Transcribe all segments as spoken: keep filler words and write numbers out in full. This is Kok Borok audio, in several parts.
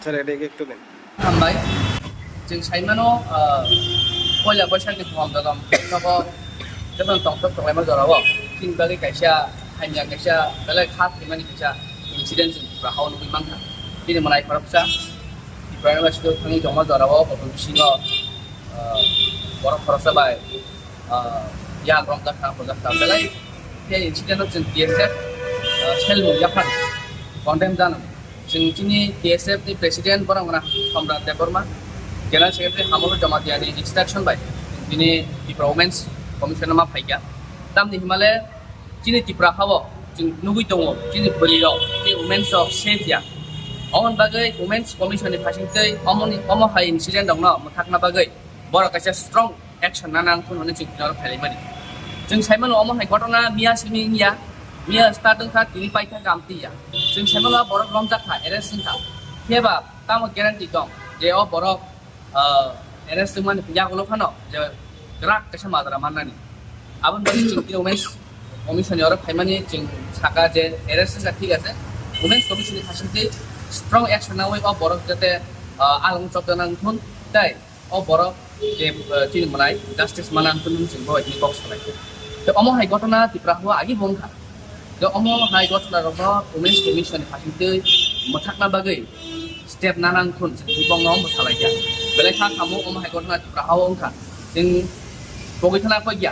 Hambai. Chwng saimano, ah, poila Boishakni phom dolom nogo jotono tongthok tonglaima jorao chini bagwi kaisa hamya, kaisa belai kha thwimani kaisa incident chwng Tripura hao nugwi mankha. Chini mwnai khoroksa Tripura University o thangwi tongma jorao bo bisingo, ah, borok khoroksa bai, ah, yang romjakha, bojakha belai khe incident o chwng T S F, ah, selmung yaphar condemn jano. Chwng chini T S F ni president borok wngkha Somrat Debbarma, general secretary Hamolo Jamatia ni instruction bai tini Tripura Women's Commission no ma phaikha. Tamni himale chini Tripura hao chwng nugwi tongo, chini bwrwi rok, chini women's rok safe ya. Omoni bagwi Women's Commission ni phasingtwi omoni, omo hai incident rok no mwthakna bagwi borok kaisa strong action nana wngkha hwnwi chwng tini oro phailaimani. Chwng saimano omo hai ghotona miya simi wngya, miya start wngkha, tini paithakhe amtwi ya. Chwng saimano borok romjakha, arrest wngkha. Phiya ba tamo guarantee tong je o borok, ah, arrest wngmani yagulo phano je kwrak kaisa majra mannani. Aboni bagwi chwng tini Women's Commission ni oro phaimani chwng saka je arrest wngkha, thik ase. Women's Commission ni phasingtwi strong action nawi o borok jate, ah, along chopjana wngthun tei o borok je, eh, chini mwnai justice mana wngthun chwng bo tini kok salai. Tei omo hai ghotona Tripura hao agi bo wngkha. Tei omo hai ghotona rokno Women's Commission ni phasingtwi mwthakna bagwi step nana wngthun chwng tini bongno omo salai kha. Belai kha khamu omo hai ghotona Tripura hao wngkha. Chwng pogwi thana koi ya.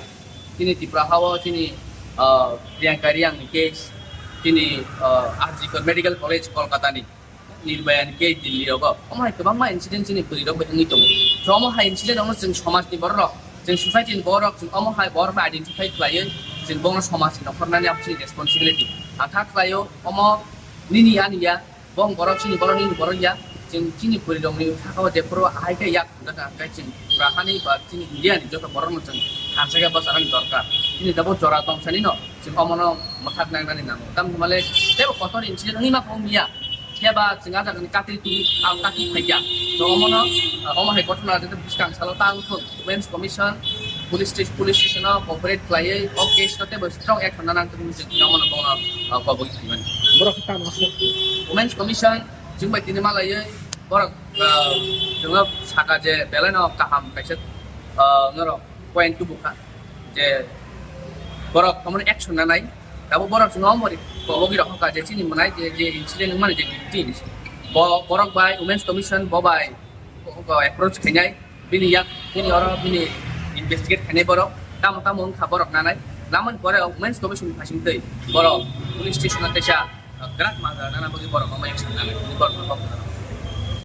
Chini Tripura hao chini, ah, Priyanka Reang ni case, chini, ah, R G Kar Medical College Kolkata ni, Nirbhaya ni case Delhi rogo. Omo hai kwbangma incident chini bwrwi rok bai wngwi tongo. So omo hai incident rokno chwng somaj ni borok rok, chwng society ni borok rok, chwng omo hai borok bai identify khlaiwi chwng bono somaj ni nokhornani abo chini responsibility. Ang kha khlaio omo nini ani ya, bong borok chini borok nini borok ya, chwng chini bwrwi rokni sakao jephuru ahai khe yak Hwnjak ang khe chwng Tripura hani ba chini India ni joto borok no chwng thansa khe bwcharani dorkar. Chini tabuk jora tong sani no chwng omo no mwthak nangnani nango. Tamni hwnba le teibo kotor incident wngwi ma phung ya. Phiya ba chwng ah jaga ni kati twi ang kati phai ya. To omo no, ah, omo hai ghotona jete bwskang salo ta wng thung. Women's Commission, police station, police station o cooperate khlaiwi o case no teibo strong action nana wng thung chwng omo no bono, ah, kobogwi thangmani. Borok khe tamo aswk? Women's Commission chwng bai tini malaiwi borok, ah, chwngno saka je belai no kaham kaisa, ah, norok point tubu kha je borok omo action nanai. Tabuk borok chwngno omo ri kobogi rok kha je chini mwnai je, je incident wngmani je victims. Bo borok bai Women's Commission bo bai bo approach khainai bini yak bini oro bini investigate khainai borok tamo tamo wngkha borok nanai. Namani pore Women's Commission ni phasing twi borok police station o teisa kwrak majra nana bagwi borok omo action nanai, borok no kok.